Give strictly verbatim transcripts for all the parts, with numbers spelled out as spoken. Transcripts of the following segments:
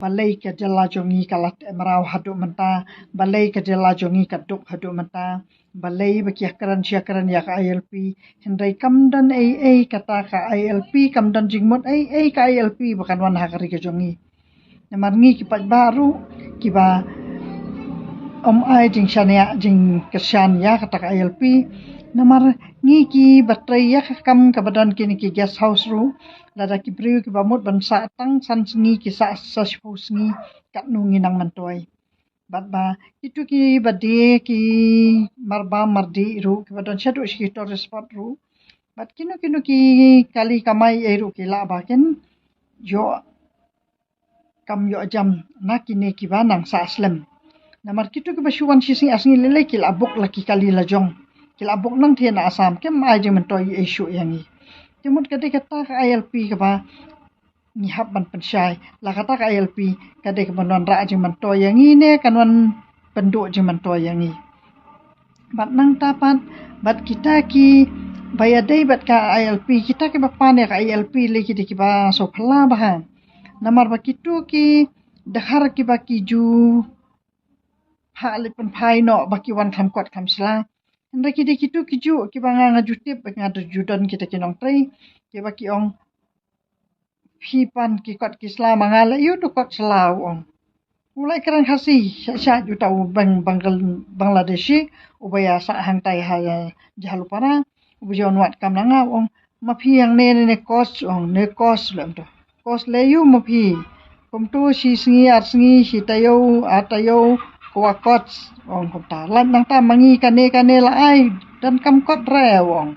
Balei ka jylla jong ngi ka la teh mraw haduh mynta, balei ka jylla jong ngi ka duk haduh mynta, balei ba ki ïakren shi ïakren ïa ka I L P, hynrei kam don ei ei kata ka I L P, kam don jingmut ei ei ka I L P ba kan wan ha ka ri ka jong ngi. Namar ngi ki paidbah ruh kiba ym ai jingshaniah jingkyrshan ïa kata ka I L P. Namar ngi kiba trei ïa ka kam kaba don kine ki guest house ruh, lada ki briew kiba mut ban sah tang san sngi ki sah sa shiphew sngi, katno ngi nang myntoi. Bad ba kito kiba die ki marbam mardih ruh kiba don shaduh shi ki tourist spot ruh, bad kino kino ki kali kamai ei ruh ki lah ba kin ïoh kam ïoh jam na kine kiba nang sah slem. Namar kito kiba shu wan shi sngi ar sngi lei lei ki la book la ki kali la jong, ki la book nangtei na Assam, kim ai jingmyntoi ei shuh ïa ngi. Te mut ka dei kata ka I L P kaba ngi hap ban pynshai. La kata ka I L P ka dei kaba wanrah jingmyntoi ïa ngi ne kan wan pynduh jingmyntoi ïa ngi. Bad nangta pat, bad kita kiba ïadei bad ka I L P, kita kiba pan ïa ka I L P lei ki dei kiba sngewphylla bha. Namar ba kito ki dkhar kiba ki ju phah leit pynphai noh ba ki wan kham kot kham sla. Hynrei ki dei kito ki juh kiba nga nga ju tip, nga ju don kita ki nongtrei kiba ki ong, phi pan ki kot ki sla ma nga, leh ïa u kot sla, u ong. U la kren Khasi, sha sha uta u Bang-, Bangl-, Bangladeshi uba ïa sah hangtai ha Jhalupara, uba ju wan wad kam na nga, u ong, ma phi hangne ne, ne kot, u ong, ne kot lem to. Kot leh ïa u ma phi. Kumto shi sngi ar sngi, shi taïew ar taïew, ko wan kot, u ong kumta. Lait nangta ma ngi kane kane la ai, donkam kot re, u ong.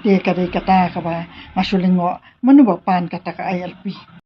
Te ka dei kata kaba nga shu lyngngoh, mano ba pan kata ka I L P.